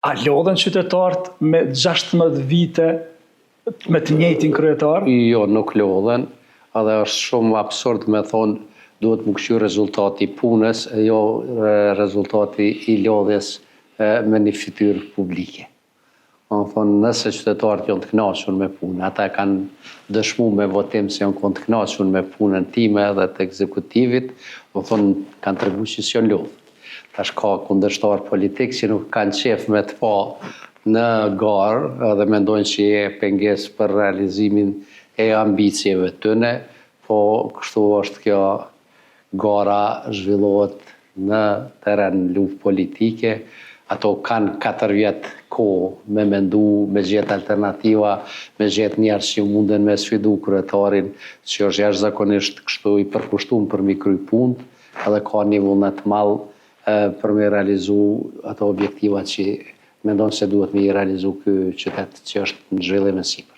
A lodhen qytetarët me 16 vite me të njëjtin kryetar? Jo, nuk lodhen, edhe është shumë absurd me thonë duhet me kqyr rezultati i punës, e jo rezultati i lodhjes me një fytyrë publike. Domethonë, nëse qytetarët janë të kënaqur me punë, ata e kanë dëshmu me votim se janë konë të kënaqur me punën time dhe të ekzekutivit, domethonë, kanë tregu që s'janë lodhë. Tash ka kundërshtar politik që nuk kanë qef me të pa në garë dhe mendojnë që je pengesë për realizimin e ambicieve tyne, po kështu është kjo gara zhvillohet në teren luftë politike, ato kanë 4 vjet kohë me mendu, me gjetë alternativa, me gjetë njerëz që munden me sfidu kryetarin, që është jashtëzakonisht kështu i përkushtum për mi kry punët, edhe ka një vullnet të madh për me realizu ato objektiva që mendon se duhet me i realizu ky qytet që është në zhvillim e sipër.